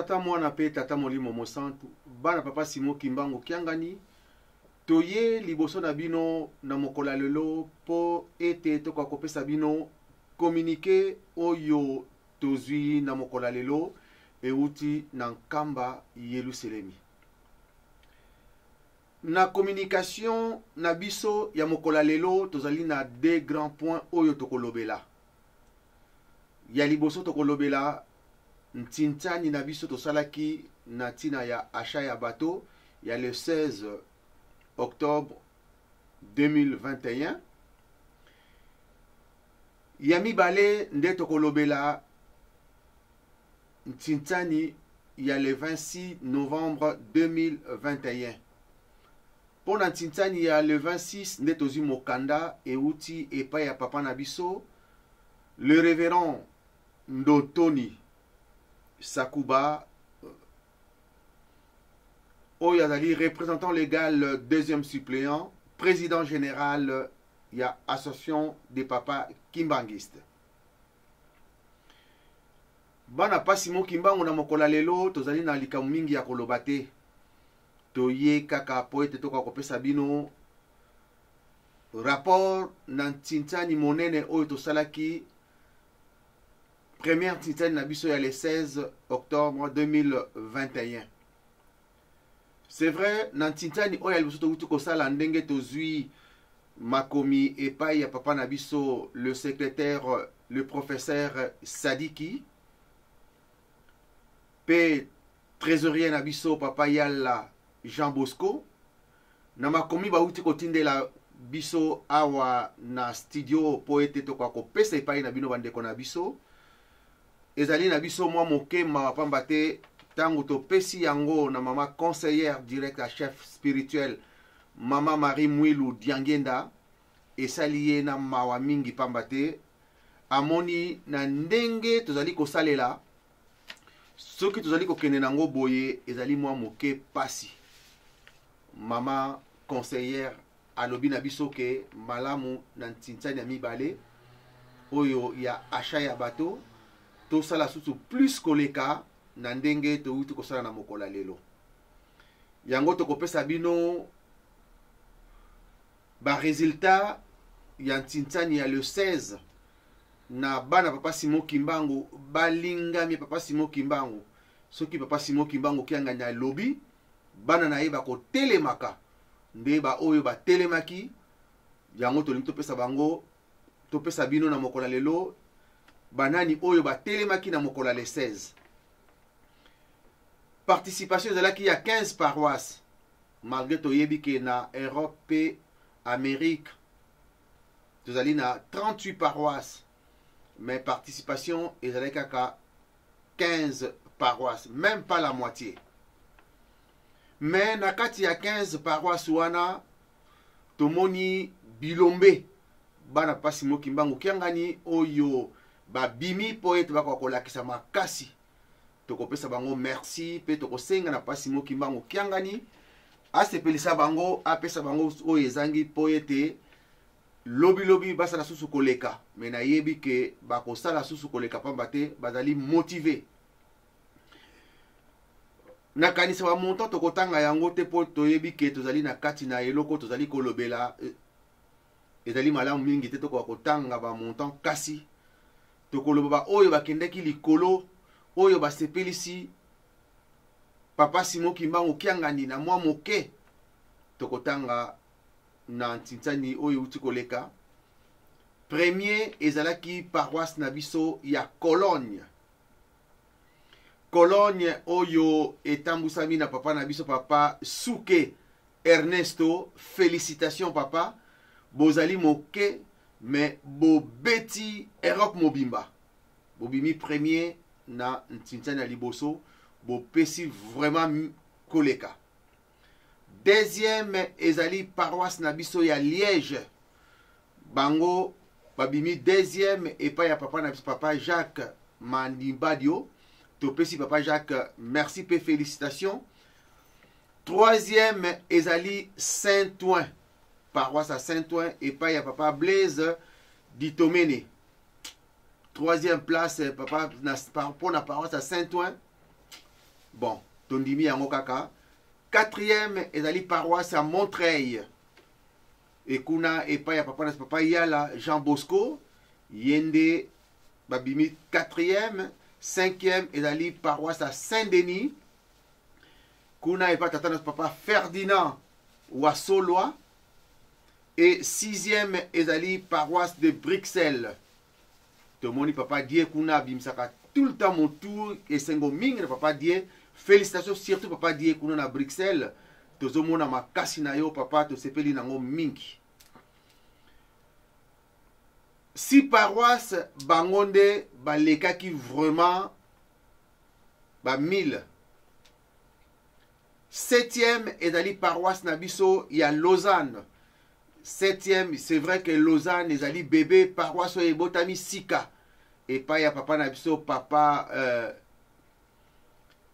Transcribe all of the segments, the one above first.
Tata Mwana pe Tata Molimo Mosantu, bana Papa Simon Kimbangu Kiangani, toye liboso na bino na mokolo ya lelo po ete tokoka kopesa bino communique oyo tozwi na mokolo ya lelo euti na Nkamba Yeluselemi. Na communication na biso ya mokolo ya lelo tozali na deux grands points oyo tokolobela. Ya liboso tokolobela ntintani na biso tosalaki na ntina ya achat ya bateau ya le 16 octobre 2021. Ya mibale nde tokolobela ntintani ya le 26 novembre 2021. Mpo na ntintani ya le 26 nde tozwi mokanda euti epai ya papa na biso le révérend Ndotoni Sakuba oyo azali représentant légal deuxième suppléant président général ya association des papas kimbanguistes. Bana pasi mo Kimbangu, na mokolo ya lelo tozali na likambo mingi ya koloba te. Toye kaka po ete tokoka kopesa bino rapport na ntintani monene oyo tosalaki, première ntintani na biso ya le 16 octobre 2021. C'est vrai, na ntintani oyo ya liboso tokuti kosala, ndenge tozwi makomi epai ya papa na biso le secrétaire, le professeur Sadiki, pe trésorier na biso papa Yalla Jean Bosco, na makomi bauti kotindela biso awa na studio po ete tokoka kopesa epai na bino bandeko na biso, ezali na biso mwa moke mawa, pamba te ntango topesi yango na mama conseillère directe ya chef spirituel, mama Marie Mwilu Diangenda, esali ye na mawa mingi, pamba te amoni na ndenge tozali kosalela, soki tozali kokende nango boye, ezali mwa moke pasi. Mama conseillère alobi na biso ke malamu na ntintsani ya mibale oyo ya achat ya bato tosala susu plus koleka na ndenge touti kosala na mokolo ya lelo. Yango tokopesa bino ba resultat ya ntintsani ya le 16 na bana Papa Simon Kimbangu balingami Papa Simon Kimbangu. Soki Papa Simon Kimbangu Kiangani alobi, bana na ye bakotelemaka, nde baoyo batelemaki yango tolingi topesa bango, topesa bino na mokolo ya lelo banani oyo batelemaki na mokolo ya le 16. Participation ezalaki ya 15 paroisses, malgré toyebi ke na Europe pe Amérique tozali na 38 paroisses, mais participation ezalaki kaka 15 paroisses, même pas la moitié. Mais na kati ya 15 paroisses wana tomoni bilombe bana pasi mo Kimbangu Kiangani oyo babimi mpo ete bakoka kolakisa makasi. Tokopesa bango merci mpe tokosenga na pasi mo Kimbangu Kiangani asepelisa bango, apesa bango oyo ezangi mpo ete lobilobi basala susu koleka. Me nayebi ke bakosala susu koleka, pamba te bazali motive. Nakanisa bamontant tokotanga yango te mpo toyebi ke tozali na kati na eloko tozali kolobela, ezali malamu mingi te tokoka kotanga bamontant, kasi tokoloba baoyo bakendaki likolo, oyo basepelisi Papa Simon Kimbangu Kiangani na mwa moke. Tokotanga na ntintsani oyo euti koleka. Premier ezalaki paroisse na biso ya Cologne, Cologne oyo etambusami na papa na biso papa Suke Ernesto. Félicitations papa, bozali moke mais bobeti Europe mobimba, bobimi premier na ntintsani ya liboso, bopesi vraiment koleka. Deuxième ezali paroisse na biso ya Liège, bango babimi deuxième epai ya papa na biso papa Jacques Mandimbadio. Topesi papa Jacques merci pe félicitations. Troisième ezali Saint-Ouen, paroisse ya Saint-Ouen epai ya papa Blaise Ditomene. Troisième place papa na, mpo na paroisse ya Saint-Ouen. Bon, tondimi yango kaka. Quatrième ezali paroisse ya Montreuil, ekuna epai ya papa na papa Yala Jean Bosco, ye nde babimi quatrième. Cinquième ezali paroisse ya Saint-Denis, kuna epai tata na papa Ferdinand Wasolwa. Et sixième ezali paroisse de Bruxelles. Tomoni papa Die kuna abimisaka tout le temps motu, esengo mingi na papa Die. Félicitations surtout papa Die kuna na Bruxelles, tozomona makasi na yo papa, tosepeli nango mingi. Si paroisse bango nde balekaki vraiment ba 1000. Septième ezali paroisse na biso ya Lausanne. Septième, c'est vrai que Lausanne ezali bébé paroisse oyo ebotami sika epai ya papa na biso papa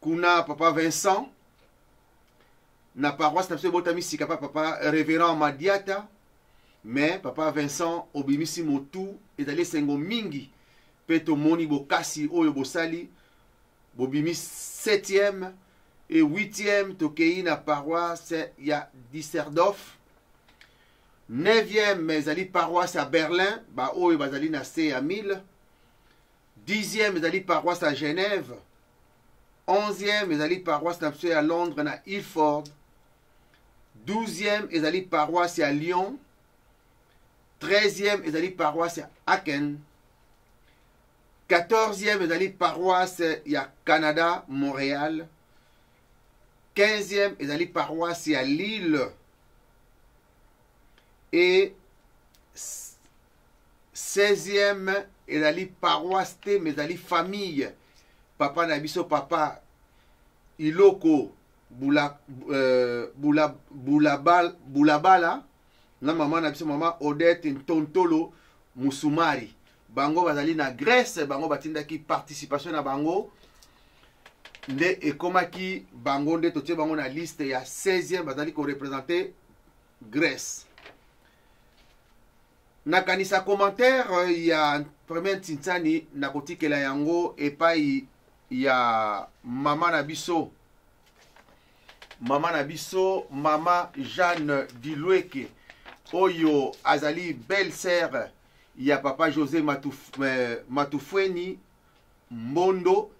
kuna papa Vincent, na paroisse na biso ebotami sika pa papa révérend Madiata. Mais papa Vincent obimisi motu, ezali esengo mingi mpe tomoni bokasi oyo bosali, bobimi 7e. Et 8e tokei na paroisse ya Düsseldorf. 9e ezali paroisse ya Berlin, baoyo bazali na se ya 1000. 10e ezali paroisse ya Genève. 11e ezali paroisse na biso ya Londres na Ilford. 12e ezali paroisse ya Lyon. 13e ezali paroisse ya Aachen. 14e ezali paroisse ya Canada, Montréal. 15e ezali paroisse ya Lille. Et 16e ezali paroisse te, mais ezali famille. Papa na biso papa Iloko Bula, Bula, Bulabala, Bulabala na mama na biso mama Odette Ntontolo Musumari, bango bazali na Grèce. Bango batindaki participation na bango nde ekomaki bango nde totie bango na liste ya 16e, bazali korepresente Grèce. Nakanisa commentaire ya premier Ntintsani nakotikela yango epai ya mama na biso, mama na biso mama Jeanne Dilueke, oyo azali belle sœur ya papa José Matufweni Mbondo.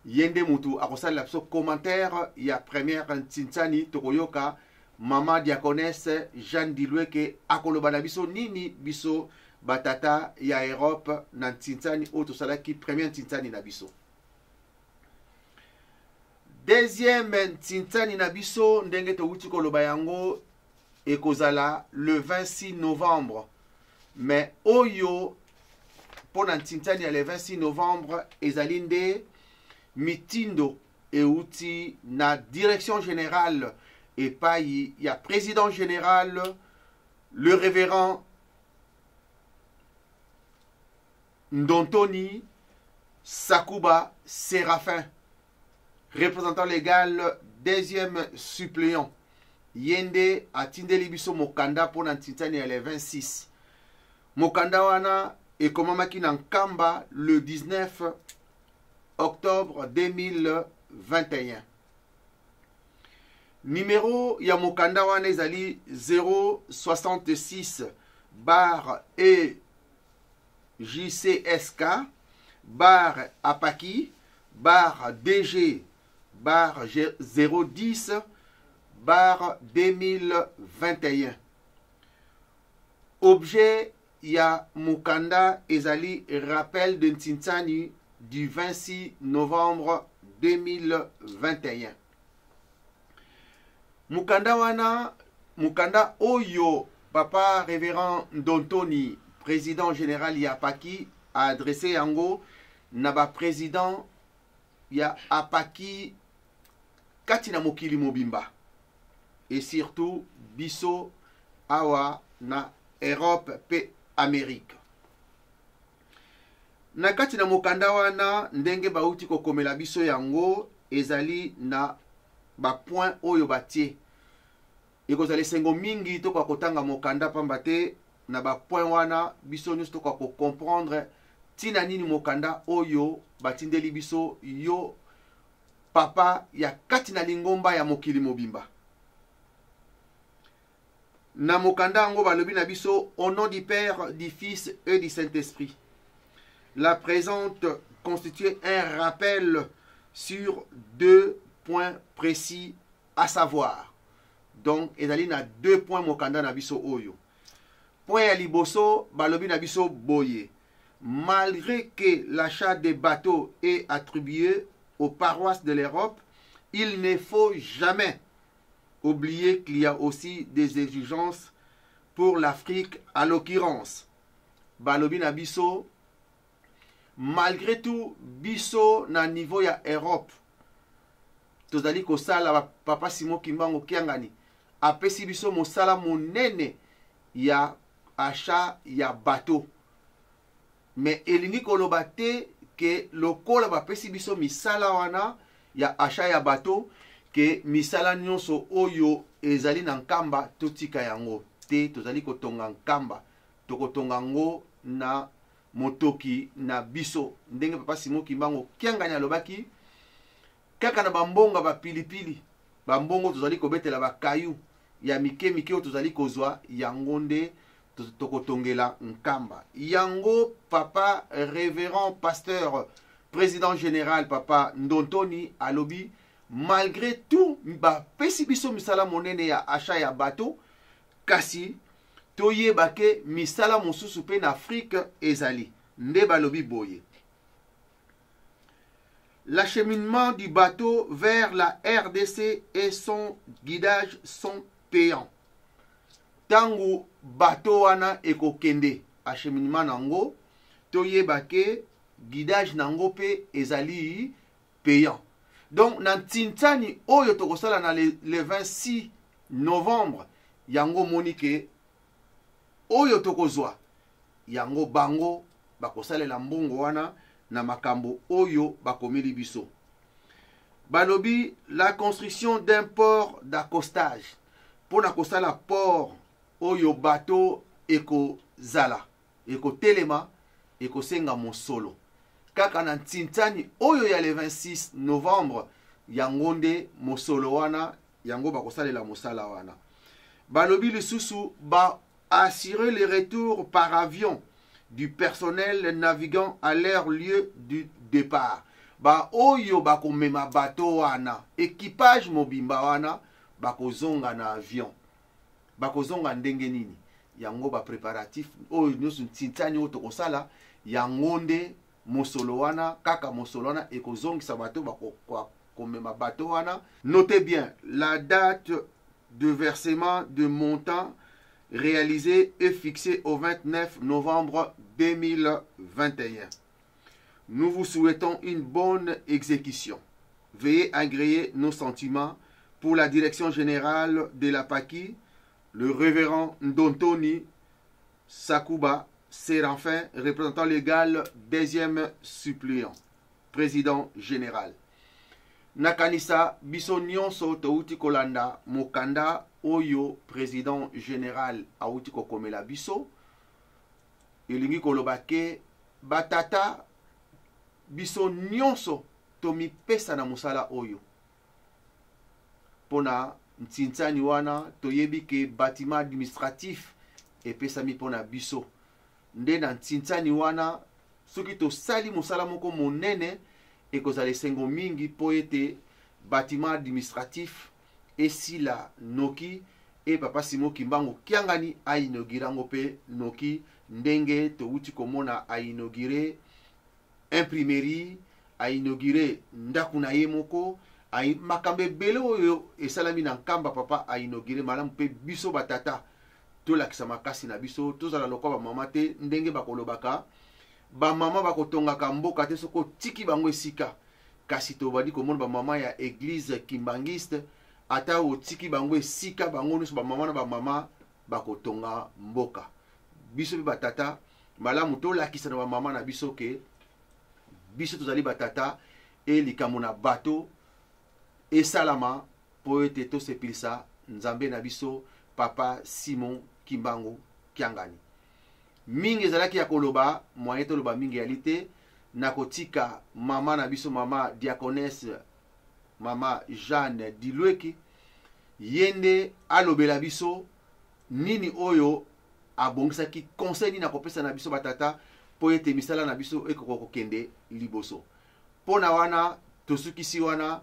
Ye nde mutu akosalela biso commentaire ya première Ntintsani. Tokoyoka mama diaconesse Jeanne Dilueke akoloba na biso nini, biso batata ya Europe, na Ntintsani oyo tosalaki première Ntintsani na biso. Deuxième Ntintsani na biso, ndenge towuti koloba yango, ekozala le 26 novembre. Mais oyo mpo na Ntintsani ya le 26 novembre ezali nde mitindo euti na direction générale epai ya président général le révérend Ndontoni Sakuba Séraphin, représentant légal deuxième suppléant. Ye nde atindeli biso mokanda mpo na Ntintsani ya le 26. Mokanda wana ekomamaki na Nkamba le 19 octobre 2021. Numero ya mokanda wana ezali 066 barre E JCSK barre Apaki barre DG barre 010 barre 2021. Objet ya mokanda ezali rappel de Ntintsani du 26 novembre 2021. Mokanda wana, mokanda oyo papa révérend Ndontoni, président général ya Apaki, a adressé yango na ba président ya Apaki kati na mokili mobimba, et surtout biso awa na Europe pe Amérique. Na kati na mokanda wana, ndenge bauti kokomela biso yango, ezali na ba point oyo batie. Ekozala esengo mingi tokoka kotanga mokanda, pamba te na ba point wana biso nyonso tokoka kocomprendre ntina nini mokanda oyo batindeli biso yo. papa ya kati na lingomba ya mokili mobimba. Na mokanda yango balobi na biso: "Au nom du Père, du Fils et du Saint-Esprit, la présente constitue un rappel sur deux points précis, à savoir." Donc ezali na deux points mokanda na biso oyo. Point ya liboso, balobi na biso boye: "Malgré que l'achat des bateaux est attribué aux paroisses de l'Europe, il ne faut jamais oublier qu'il y a aussi des exigences pour l'Afrique à l'occurrence." Balobi na biso, malgré tout, biso na niveau ya Europe tozali kosala, papa Simon Kimbangu Kiangani apesi biso mosala monene ya achat ya bateau, mais elingi koloba te ke lokola bapesi biso misala wana ya achat ya bateau, ke misala nyonso oyo ezali na Nkamba totika yango te. Tozali kotonga Nkamba, tokotonga yango na motoki na biso, ndenge papa Simon Kimbangu Kiangani alobaki kaka na bambongo bapilipili, bambongo tozali kobetela bakayu ya mike mike oyo tozali kozwa, yango nde tokotongela Nkamba. Yango papa révérend pasteur président général, papa Ndontoni, alobi malgré tout bapesi biso misala monene ya achat ya bateau, kasi toyeba ke misala mosusu mpe na Afrique ezali. Nde balobi boye: "L'acheminement du bateau vers la RDC et son guidage sont payants." Ntango bateau wana ekokende, acheminement nango, toyeba ke guidage nango mpe ezali payant. Donc na ntintani oyo tokosala na le 26 novembre, yango omoni ke oyo tokozwa yango, bango bakosalela mbongo wana na makambo oyo bakomeli biso. Balobi la construction d'un port d'accostage, mpo na kosala port oyo bato ekozala, ekotelema, ekosenga mosolo. Kaka na ntintani oyo ya le 26 novembre, yango nde mosolo wana, yango bakosalela mosala wana. Balobi lisusu ba assurer le retour par avion du personnel navigant à leur lieu du départ. Baoyo bakomema bato wana, équipage mobimba wana, bakozonga na avion. Bakozonga ndenge nini? Yango bapréparatif oyo nyonso, ntintani oyo tokosala, yango nde mosolo wana. Kaka mosolo wana ekozongisa bato bakomema bato wana. "Notez bien, la date de versement de montant réalisé est fixée au 29 novembre 2021. Nous vous souhaitons une bonne exécution. Veuillez agréer nos sentiments. Pour la direction générale de la PAKI, le révérend Ndontoni Sakuba Séraphin, représentant légal, deuxième suppléant, président général." Nakanisa biso nyonso touti kolanda mokanda oyo président général awuti kokomela biso. Elingi koloba ke batata biso nyonso tomipesa na mosala oyo mpona ntintsani wana. Toyebi ke bâtiment administratif epesami mpona biso nde na ntintsani wana. Soki tosali mosala moko monene, ekozala esengo mingi mpo ete bâtiment administratif esila noki e papa Simon Kimbangu Kiangani ainaugurer yango mpe noki, ndenge towuti komona ainaugurer imprimerie, ainaugurer ndako na ye moko, makambo ebele oyo esalami na Nkamba. Papa ainaugurer malamu mpe biso batata tolakisa makasi na biso, tozala lokwa bamama te. Ndenge bakolobaka, bamama bakotongaka mboka te soki otiki bango esika. Kasi tobandi komona bamama ya église kimbangiste, ata otiki bango esika, bango nyonso bamama na bamama bakotonga mboka. Biso mpe batata, malamu tolakisa na bamama na biso ke biso tozali batata e likambo na bato esalama mpo ete tosepelisa Nzambe na biso, papa Simon Kimbangu Kiangani. Mingi ezalaki ya koloba, moyen toloba mingi yali te. Nakotika mama na biso, mama diaconesse. Mama Jeanne Dilueki, ye nde alobela biso nini oyo abongisaki, conseil nini akopesa na biso batata mpo ete misala na biso ekoka kokende liboso. Mpo na wana tosukisi wana,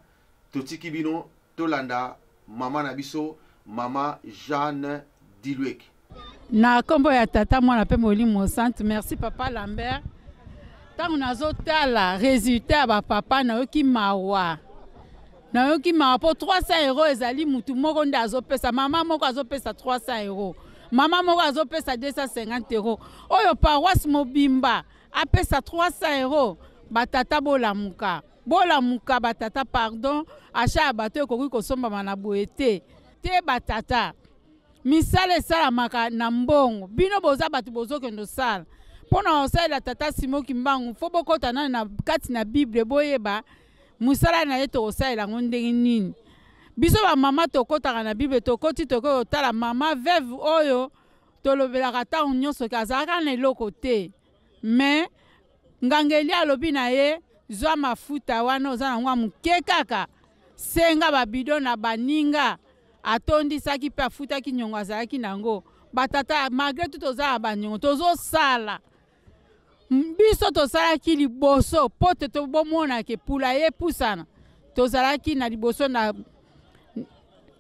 totiki bino tolanda mama na biso Mama Jeanne Dilueki. Na nkombo ya Tata, Mwana mpe Molimo Santu. Merci Papa Lambert. Ntango nazotala resultat ya bapapa, nayoki mawa, nayoki mawa mpo 300 euro ezali mutu moko nde azopesa, mama moko azopesa 300 euro, mama moko azopesa 250 euro, oyo paroisse mobimba apesa 300 euro. Batata bolamuka, bolamuka batata, pardon. Achat ya bato ekoki kosombama na boye te te. Batata, misala esalamaka na mbongo. Bino boza bato bozokende osala mpo na kosalela Tata Simo Kimbangu, fo bokɔta nani na kati na Bible, boyeba mosala na ye tokosalela yango ndenge nini. Biso bamama tokɔtaka na Bible, tokɔti tokoki kotala mama veuve oyo tolobelaka ntango nyonso ke azalaka na eloko te, me ngangeli alobi na ye: zwa mafuta wana oza nango ya moke kaka, senga babido na baninga. Atondisaki mpe afutaki niongo azalaki nango. Batata, malgré tout toza na baniongo, tozosala. Biso tosalaki liboso mpo te tobomonake pula ye pusana. Tozalaki na liboso na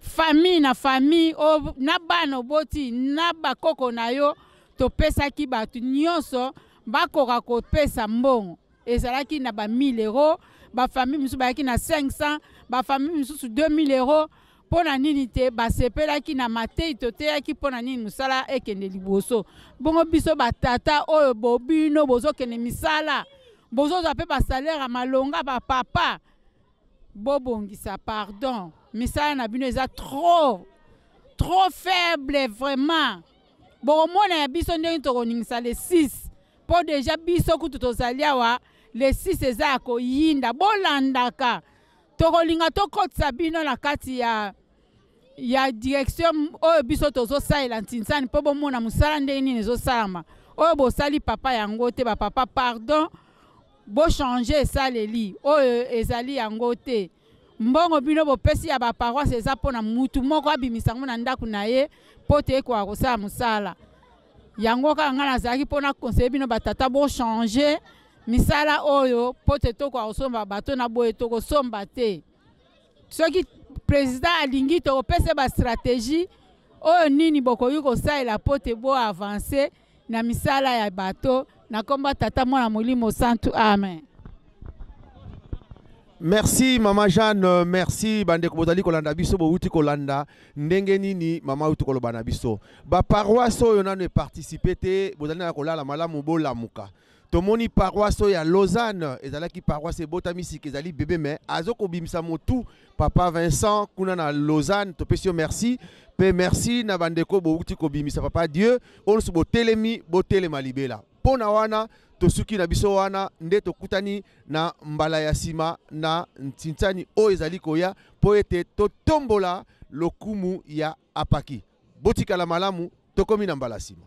famille, na famille o, na bana oboti, na bakoko na yo. Topesaki bato nyonso bakoka kopesa mbongo, ezalaki na ba 1000 euro, bafamille mosusu bayaki na 500, bafamille mosusu 2000 euro. Mpo na nini te basepelaki na matei toteyaki? Mpo na nini mosala ekende liboso? Bongo biso batata oyo bobino bozokende misala, bozozwa mpe basalaire ya malonga, bapapa bobongisa pardon. Misala na bino eza trop trop faible vraiment. Bokomona ya biso ndenge tokoningisa le 6, mpo deja biso kutu tozali awa. Le 6 eza ya koyinda. Bolandaka, tokolinga tokotisa bino na kati ya direction oyo biso tozosalela ntinsani, mpo bomona mosala ndenge nini ezosalama. Oyo bosali papa yango te. Bapapa, pardon, bochange esaleli oyo ezali yango te. Mbongo bino bopesi ya baparoisse eza mpona mutu moko abimisa yango na ndako na ye mpo te ekoka kosala mosala yango. Kaka ngai nazalaki mpona conseiller bino batata, bochange misala oyo mpo te tokoka kosomba bato. Na boye tokosomba te. Soki président alingi, tokopesa bastratégie oyo nini bokoki kosalela mpo te boavance na misala ya bato. Na nkombo Tata, Mwana, Molimo Santu, amen. Merci Mama Jeanne, merci. Bandeko bozali kolanda biso, bowuti kolanda ndenge nini mama auti koloba na biso. Baparoisse oyo nano eparticipe te, bozali na kolala malamu, bolamuka. Tomoni paroisse oyo ya Lausanne, ezalaki paroisse ebotami sika, ezali bebe, mais azokobimisa motu. Papa Vincent kuna na Lausanne, topesi yo merci, mpe merci na bandeko bowuti kobimisa. Papa Dieu oyo nyonso botelemi, botelema libela. Mpo na wana tosuki na biso wana, nde tokutani na mbala ya nsima na ntintsani oyo ezali koya, mpo ete totombola lokumu ya Apaki. Botikala malamu, tokomi na mbala nsima.